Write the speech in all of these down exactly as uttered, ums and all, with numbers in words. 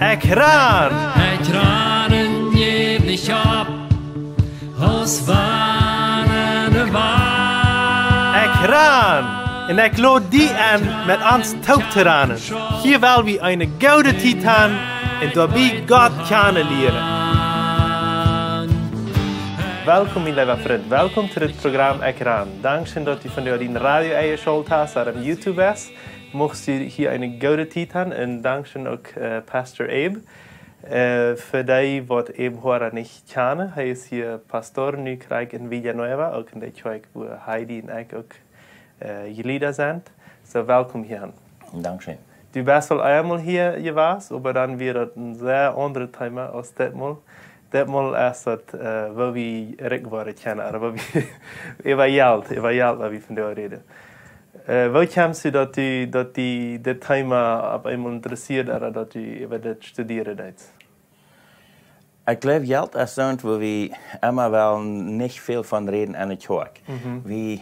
Ekj ran! Ekj ran un jäw nich opp, aus wann de Welt. Ekj ran! Un ekj lod die enn, met ons toop to ranen. Hia well wie eene goode Tiet han un doabie Gott kjanen lieren. Welkom, mien leewa Frint. Welkom to dit Program Ekj ran. Dankscheen, daut du vondoag dien Radio enjeschalt hast ooda opp YouTube best. Muchst du hia eene goode Tiet han. Un dankscheen uk, äh, Pastor Abe. Äh, fa dee, waut Abe Hoara nich kjanen, hee es hia Pastor nu krakjt en Villanueva, uk en de Kjoakj, wua Heidi un ekj uk, äh, Jlieda sent. Soo, welkom hia. Dankscheen. Du best aul eemol hia jewast, oba dan wia daut een sea aundret Thema aus ditmol. Ditmol es daut, äh, woo wie rikj woaren kjennen, ooda woo wie äwa Jelt, äwa Jelt, woo wie vondoag räden. Äh, woo kjemst du, daut du, daut die dit Thema opp eemol interessieet, ooda daut du äwa dit studieren deetst? Ekj jleew, Jelt es soont, wua wie emma wellen nich väl von räden enne Kjoakj. Mhm. Wie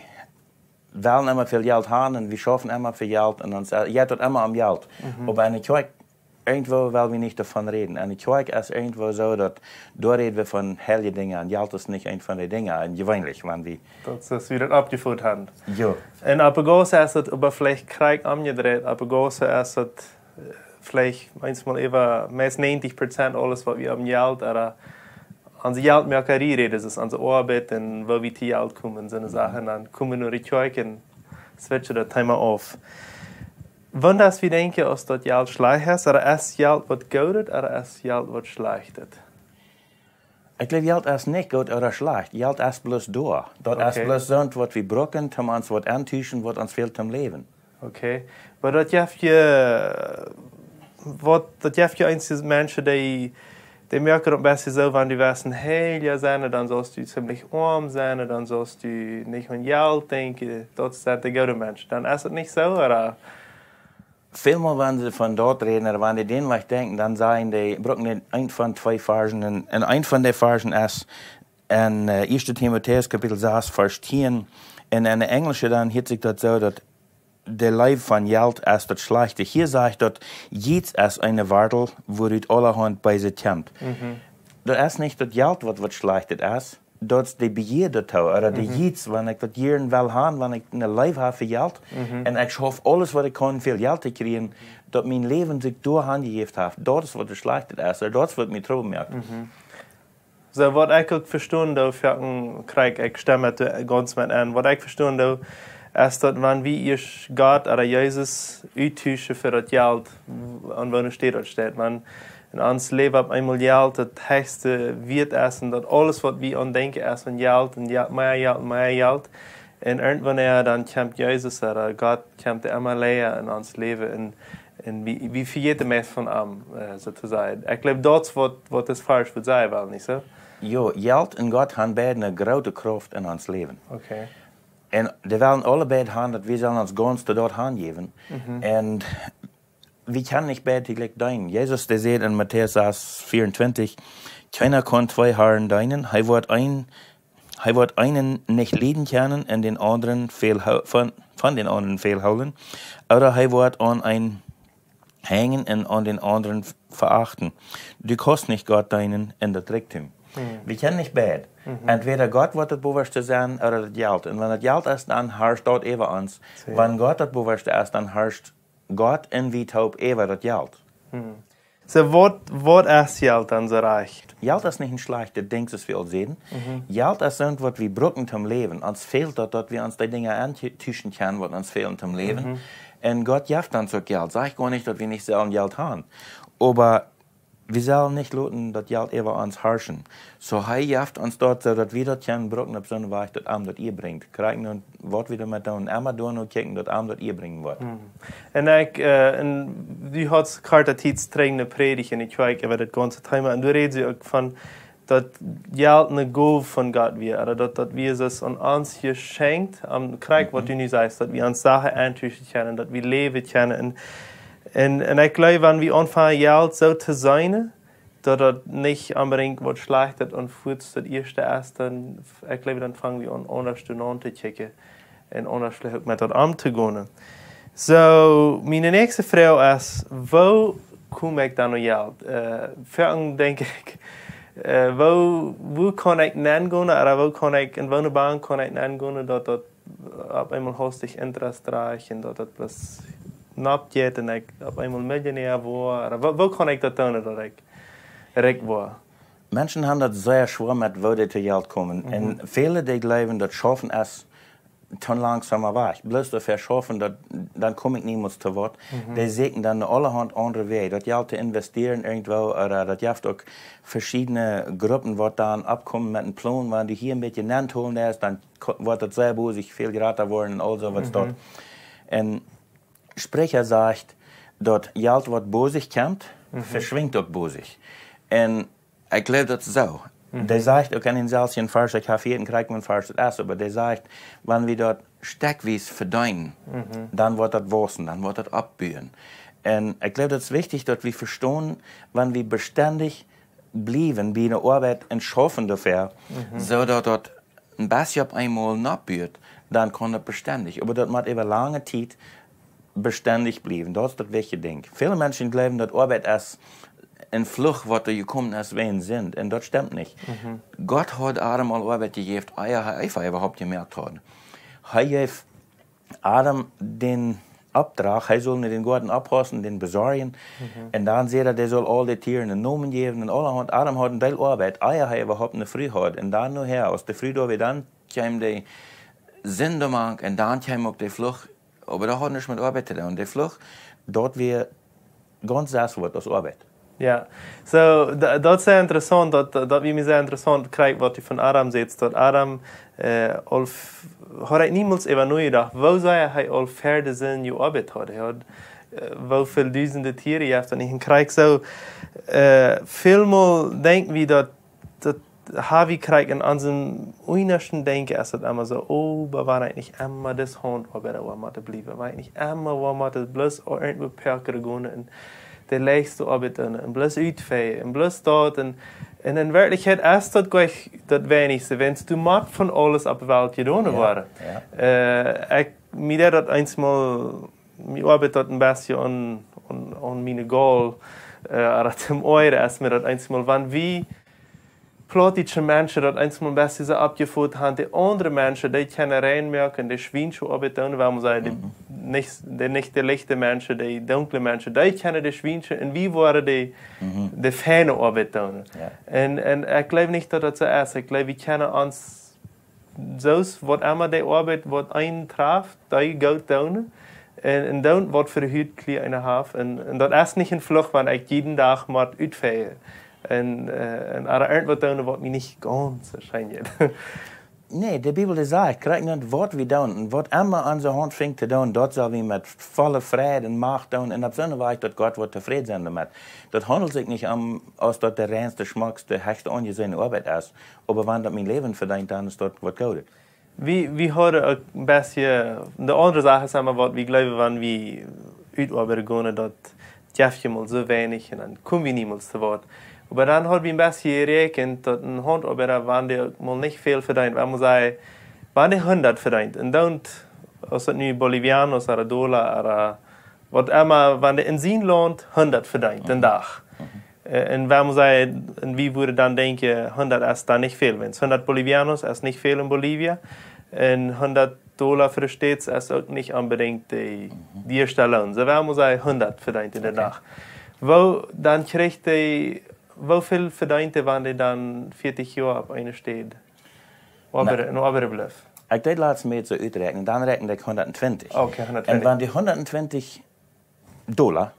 wellen emma väl Jelt han un wie schaufen emma fa Jelt un ons, äh, jeit daut emma om Jelt. Mhm. Oba enne Kjoakj, irjentwoo well wie nich doavon räden. Enne Kjoakj es irjentwoo soo, daut doa räd wie von heilje Dinja un Jelt es nich eent von de Dinja, un jeweenlich, wan wie Daut es, woo wie daut oppjefot han. Jo. Un opp de Gauss es daut oba veleicht krakjt omjedreit. Opp de Gauss es daut, äh, veleicht eensmol äwa meist negentig Prozent aules, waut wie om Jelt, ooda onse Jeltmoakarie räden, daut es onse Oabeit un woo wie to Jelt komen, soone Sachen. Dan komen wie no de Kjoakj un switchen daut Thema auf. Wan daut wie denkjen, aus daut Jelt schlajcht es, ooda es Jelt waut Goodet, ooda es Jelt waut Schlajchtet? Ekj jleew, Jelt es nich goot ooda schlajcht. Jelt es bloos doa. Daut es Okay. bloos soont, waut wie brucken, om ons waut auntotuschen, waut ons fält toom Läwen. Okay. Oba daut jeft je, waut, daut jeft je eenje Menschen, dee, dee moaken daut een bät soo, wan du west een Heilja sennen, dan saust du ziemlich oam sennen, dan saust du nich aun Jelt denkjen, daut sent de goode Menschen. Dan es daut nich soo, ooda? Välmol, wan see von daut räden, ooda wan dee dän Wajch denkjen, dan sajen dee, brucken dee eent von twee Varschen. Un, un eent von de Varschen es en, äh, Ieeschte Timotäus Kapitel sas, Varsch tieen. Un en de Enjlische dan hieet sikj daut soo, daut de Leew von Jelt es daut Schlajchte. Hia sajcht daut, Jiets es eene Wartel, wuarut aulahaunt Beeset kjemt. Mhm. Daut es nich daut Jelt, waut, waut Schlajchtet es, daut es de Bejieed doatoo, ooda de Mhm. Jiets, wan ekj daut jieren well han, wan ekj eene Leew hab fa Jelt, Mhm. un ekj schauf aules, waut ekj kaun, väl Jelt to kjrieen, daut mien Läwen sikj doa hanjejäft haft. Daut es, waut daut Schlajchte es, ooda daut es, waut mie Trubbel moakt. Mhm. Soo, waut ekj uk vestonen doo, foaken kjrieech ekj, ekj stemm met, äh, gaunz met aun. Waut ekj vestonen doo, es daut, wan wie ieescht Gott ooda Jesus uttuschen fa daut Jelt, aun woone Städ daut steit. Wan en ons Läwen opp eemol Jelt daut hechste Wieet es un daut aules, waut wie aun denkjen, es aun Jelt un Jelt, mea Jelt, mea Jelt. Un irjentwanea dan kjemt Jesus ooda Gott kjemt emma läaja en ons Läwen un, un wie, wie vejäten meist von am, äh, soo to sajen. Ekj jleew, daut es waut, waut daut Varsch wudd sajen well, nich soo? Jo, Jelt un Gott han beid eene groote Krauft en ons Läwen. Okay. Un dee wellen aule beid han, daut wie sellen ons gaunz to daut hanjäwen. Mhm. Un wie kjennen nich beid toojlikj deenen. Jesus, dee säd en Matäus sas, vea un twintich, kjeena kaun twee Harn deenen. Hee woat een, hee woat eenen nich lieden kjennen un dän aundren väl hoo-, von, von dän aundren väl hoolen. Ooda hee woat aun eenen henjen un aun dän aundren v-, veachten. Du kaust nich Gott deenen un daut Rikjdom. Mhm. Wie kjennen nich beid. Mhm. Entwäda Gott woat daut bowaschte sennen ooda daut Jelt. Un wan daut Jelt es, dan harscht daut äwa ons. Soo. Wan Gott daut bowaschte es, dan harscht Gott un wie toop äwa daut Jelt. Hm. Soo, waut, waut es Jelt dan soo rajcht? Jelt es nich een schlajchtet Dinkj, soo aus wie aul säden. Mhm. Jelt es soont, waut wie brucken toom Läwen. Ons fält daut, daut wie ons dee Dinja auntuschen kjennen, waut ons fälen toom Läwen. Mhm. Un Gott jeft ons uk Jelt. Saj ekj goa nich, daut wie nich sellen Jelt han. Oba wie sellen nich loten daut Jelt äwa ons harschen. Soo, hee jeft ons daut, soo daut wie daut kjennen brucken opp soon Wajch, daut am daut Ea brinjt. Krakjt nu, waut wie doamet doonen, emma doano kjikjen, daut am daut Ea brinjen woat. Hm. Un ekj, äh, un du haudst kort Tiet trigj eene Prädicht en de Kjoakj äwa daut gaunze Thema. Un du rätst uk von daut Jelt eene Gow von Gott wia, ooda daut, daut wia soo aun ons jeschenkjt, ahm, krakjt waut Mhm. du nu sajchst, daut wie ons Sachen auntuschen kjennen, daut wie läwen kjennen. Un, un, un ekj jleew, wan wie aunfangen Jelt soo to seenen, daut daut nich onbedinjt waut Schlajchtet un fuaz daut ieeschte es, dan, ekj jleew, dan fangen wie aun aundasch doano to kjikjen un aundasch veleicht uk met daut omtogonen. Soo, miene näakjste Froag es, woo Woo moak ekj dan nu Jelt? Äh, foaken denkj ekj, äh, woo, woo kaun ekj nengonen, ooda woo kaun ekj, en woone Bank kaun ekj nengonen, daut daut opp eemol hastich Interest dreajcht un daut daut bloos nopp jeit un ekj opp eemol Millionär woa? Ooda woo, woo kaun ekj daut doonen, daut ekj rikj woa? Menschen haben daut sea schwoa met woo dee to Jelt komen. Un väle, dee jleewen, daut Schaufen es to langsom wajch. Bloos doafäa schaufen, daut, dan kom ekj niemols to waut. Dee sieekjen dan aulahaunt aundre Wäaj. Daut Jelt to investieren irjentwoo, ooda daut jeft uk veschiedne Gruppen, waut dan oppkomen met een Plon, wan du hia een bät nenholen deist, dan ko-, woat daut sea bosich väl jrata woaren un aul soo waut doa. Un Spricha sajcht, daut Jelt, waut bosich kjemt, veschwinjt uk bosich. Un ekj jleew daut soo. Dee sajcht uk en dän selwjen Varsch, ekj hab hia een krakjt een Varsch, daut es, oba dee sajcht, wan wie daut stekjwies vedeenen, dan woat daut wausen, dan woat daut oppbuen. Un ekj jleew, daut es wichtich, daut wie vestonen, wan wie bestendich bliewen bie eene Oabeit un schaufen doafäa, soo daut daut een bät opp eemol nopp woat, dan kaun daut bestendich. Oba daut mott äwa lange Tiet bestendich bliewen. Daut es daut wichtje Dinkj. Väle Menschen jleewen, daut Oabeit es een Fluch, waut doa jekomen es wäajen Sind. Un daut stemt nich. Gott haud Adam aul Oabeit jejäft, ea hee Eva äwahaupt jemoakt haud. Hee jeef Adam dän Opdrach, hee sull nu dän Goaden oppaussen, dän besorjen. Un dan säd hee, dee sull aul de Tieren een Nomen jäwen un aulahaunt. Adam haud een Deel Oabeit, ea hee äwahaupt eene Fru haud. Un dan nohäa, aus de Fru doa wia, dan kjeem de Sind doamank un dan kjeem uk de Fluch. Oba daut haud nuscht met Oabeit to doonen. De Fluch, daut wia gaunz aundasch aus Oabeit. Jo, soo, da-, daut es sea interessaunt, daut, daut wia mie sea interessaunt, krakjt waut du von Adam sajchst, daut Adam, äh, aul f-, haud ekj niemols äwa nojedocht, woo sea hee aul ver de Sind jeoabeit haud. Hee haud, äh, woo väl dusende Tieren, jie haft daut nich en krakjt. Soo, äh, välmol denkj wie daut daut hab ekj krakjt en onsen eenjasten Denkjen, es daut emma soo, oh, oba wan ekj nich emma dis Hauntoabeida woa motten bliewen, wan ekj nich emma woa motten bloos irjentwua pekjren gonen un de leichste Oabeit doonen un bloos utfeien un bloos daut un, un en Werkjlichkjeit es daut goanich daut weinichste, wiels du motst von aules opp de Welt jedonen Jo, woaren. jo. Äh, ekj, mie deed daut eensmol, mie oabeit daut een bät aun, aun, aun miene Goal, äh, ooda daut em Oaja es mie daut eensmol, wan wie plautdietsche Menschen daut eensmol een bät soo oppjefot haben, de aundre Menschen, dee kjennen rein moaken, de schwiensche Oabeit doonen, wan wie sajen, de, Mhm. nich, de, nich de lichte Menschen, de dunkle Menschen, dee kjennen de schwiensche, un wie woaren de, Mhm. de feine Oabeit doonen. Jo. Un, un ekj jleew nich daut daut soo es. Ekj jleew, wie kjennen ons soo aus waut emma de Oabeit waut eenen traft, dee goot doonen. Un, un doonen waut fa Hut kjlien eena haft. Un, un daut es nich een Fluch, wan ekj jieden Dach mott utfeien. Un, äh, un ooda irjentwaut doonen waut mie nich gaunz soo scheen jeit. Nä, de Bibel dee sajcht, krakjt daut waut wie doonen, un waut emma onse Haunt finjt to doonen, daut sell wie met volle Freid un Macht doonen, un opp soone Wies daut Gott woat tofräd sennen doamet. Daut haundelt sikj nich om, aus daut de reinste, schmockste, hechste aunjeseene Oabeit es, oba wan daut mien Läwen vedeent, dan es daut waut Goodet. Wie, wie haben uk een bät, de aundre Sach es emma waut wie jleewen, wan wie utoabeiden gonen, daut jeft je mol soo weinich un dan kome wie niemols to waut. Oba dan haud wie een bät jeräakjent, daut een Hauntoabeida, wan dee uk mol nich väl vedeent, wan wie sajen, wan dee hundat vedeent, un dan, aus daut nu Bolivianos ooda Dolla ooda waut emma, wan dee en sien Launt hundat vedeent, een Mhm. Dach. Mhm. Äh, un wan wie sajen, un wie wudden dan denkjen, hundat es dan nich väl, wiels hundat Bolivianos es nich väl en Bolivia, un hundat Dolla fa de States es uk nich onbedinjt de Mhm. dieeschte Loon. Soo, wan wie sajen, hundat vedeent en de Okay. Dach. Woo, dan kjricht dee, woo väl vedeent dee, wan dee dan vieetich Joa opp eene Städ Na, oabeiden, en oabeiden blift? Ekj deed latst mol soo uträakjnen, dan räakjend ekj hundat twintich. Okay, hundat twintich. Un wan dee hundat twintich Dolla,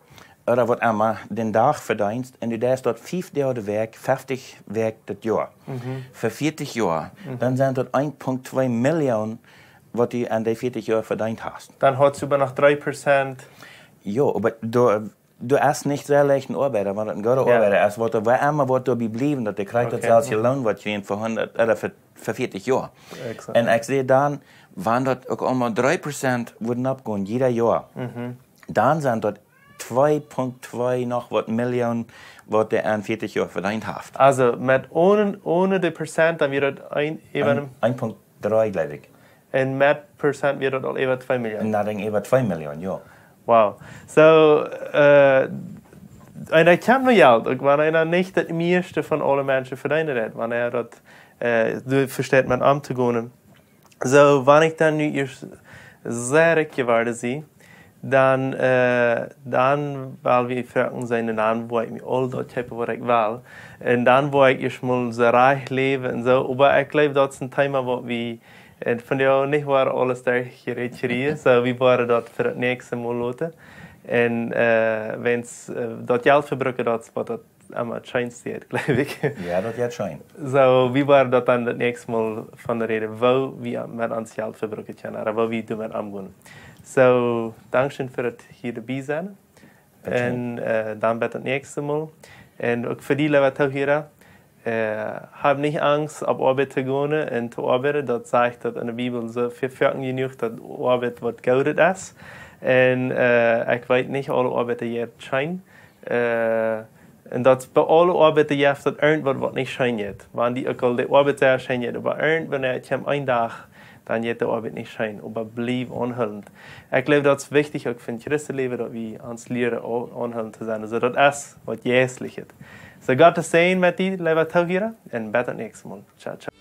ooda waut emma, dän Dach vedeenst, un du deist daut fief Doag de Wäakj, feftich Wäakj daut Joa, Mhm. fa vieetich Joa, Mhm. dan sent daut een Punkt twee Million, waut du en dee vieetich Joa vedeent hast. Dan hast du oba noch dree Prozent. Jo, oba du, du hast nich sea leicht een Oabeida, wan daut een gooda Jo. Oabeida es, waut doa, woo emma waut doa bie bliewen, daut dee krakjt daut Okay. selwje Loon waut kjrieen fa hundat, ooda fa, fa vieetich Joa. Exakt. Un ekj saj dan, wan daut uk aul mau dree Prozent wudden oppgonen, jieda Joa, Mhm. dan sent daut twee Punkt twee noch waut Million, waut dee en vieetich Joa vedeent haft. Also, met onen, onen de Prozent, dan wia daut een, äwa Een, een Punkt dree, jleew ekj. Un met Prozent wia daut aul äwa twee Million. Un dan denkj ekj äwa twee Million, jo. Wow. Soo, äh, eena kjemt no Jelt, uk wan eena nich daut mieeschte von aule Menschen vedeenen deit, wan eena daut, äh, doa vesteit met omtogonen. Soo, wan ekj dan nu ieescht sea rikj jeworden sie, dan, äh, dan well wie foaken sennen, dan woa ekj mie aul daut kjeepen waut ekj well. Un dan woa ekj ieescht mol soo rikj läwen un soo. Oba ekj jleew daut es een Thema waut wie, äh, vondoag nich woaren aules derchjerät kjrieen. Soo, wie woaren daut fa daut näakjste Mol loten. Un, äh, wan, äh, daut Jelt vebrucken, daut es waut daut emma scheenste jeit, jleew ekj. Jo, daut jeit scheen. Soo, wie woaren daut dan daut näakjste Mol von räden, woo wie met ons Jelt vebrucken kjennen, ooda woo wie doamet omgonen. Soo, dankscheen fa daut hia doabie sennen. Bitte scheen. Un, äh, dan bat daut näakjste Mol. Un uk fa die, leewa Toohiera, äh, hab nich Angst, opp Oabeit to gonen un to oabeiden. Daut sajcht daut enne Bibel soo väl, foaken jenuach, daut Oabeit waut Goodet es. Un, äh, ekj weet nich, aule Oabeit jeit scheen. Äh, un daut bie aule Oabeit jeft daut irjentwaut waut nich scheen jeit. Wan die uk aul de Oabeit sea scheen jeit, oba irjentwanea kjemt een Dach, dan jeit de Oabeit nich scheen. Oba bliew aunhoolent. Ekj jleew daut es wichtich uk fa een Christenläwen, daut wie ons lieren au-, aunhoolent to sennen. Soo daut es waut Jeistlichet. Soo Gott sien Säajen met die, leewa Toohiera, un bat daut näakjste Mol. Ciao, ciao.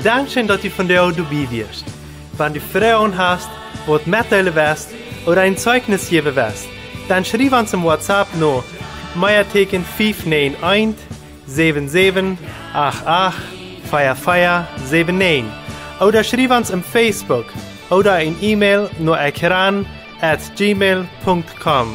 Dankscheen, daut du vondoag doabie wieescht. Wan du Froagen hast, waut metdeelen west ooda een Zeichnis jäwen west, dan schriew ons em WhatsApp no Meatieekjen fief näajen eent, säwen säwen, acht acht, vea vea, säwen näajen. Ooda schriew ons em Facebook ooda een E-Mail no ekran at gmail punkt com.